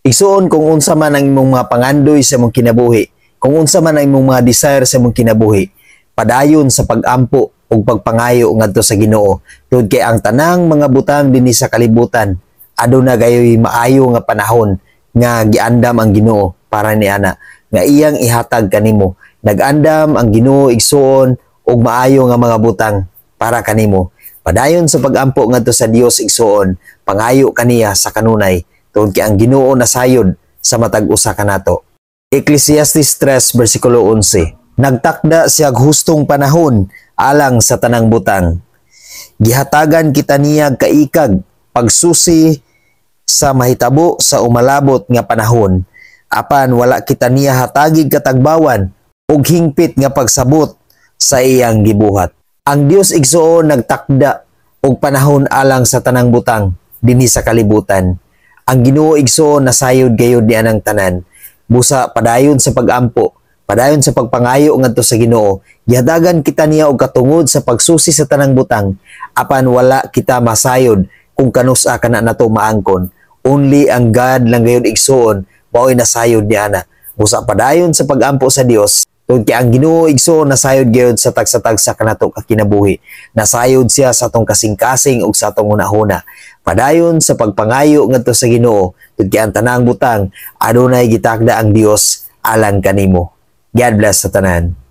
Igsuon, kung unsa man ang imong mga pangandoy sa imong kinabuhi, kung unsa man ang imong mga desire sa imong kinabuhi, padayon sa pagampo ug pagpangayo ngadto sa Ginoo. Tungod kay ang tanang mga butang dinhi sa kalibutan, aduna gayoy maayo nga panahon nga giandam ang Ginoo para niana nga iyang ihatag kanimo. Nag-andam ang Ginoo, igsuon, og maayo nga mga butang para kanimo. Padayon sa pagampo ngadto sa Dios, igsuon, pangayo kaniya sa kanunay tungod kay ang Ginoo nasayod sa matag usa kanato. Ecclesiastes 3 versikulo 11. Nagtakda siya hustong panahon alang sa tanang butang. Gihatagan kita niya kaikag pagsusi sa mahitabo sa umalabot nga panahon. Apan wala kita niya hatagig katagbawan ug hingpit nga pagsabot sa iyang gibuhat. Ang Dios, igsuon, nagtakda og panahon alang sa tanang butang dinhi sa kalibutan. Ang Ginoo, igsuon, nasayod gayud ni anang tanan. Busa padayon sa pagampo, padayon sa pagpangayo ngadto sa Ginoo. Gihatagan kita niya og katungod sa pagsusi sa tanang butang, apan wala kita masayod kung kanusa kana nato maangkon. Only ang God lang gayud, igsuon, mao'y nasayod ni ana. Busa padayon sa pagampo sa Dios. Tungod kay ang Ginoo, igsuon, nasayod gayud sa tagsa-tagsa kanato ka kinabuhi. Nasayod siya sa atong kasing-kasing ug sa atong hunahuna. Padayon sa pagpangayo ngadto sa Ginoo tungod kay ang tanang butang adunay gitakda ang Dios alang kanimo. God bless sa tanan.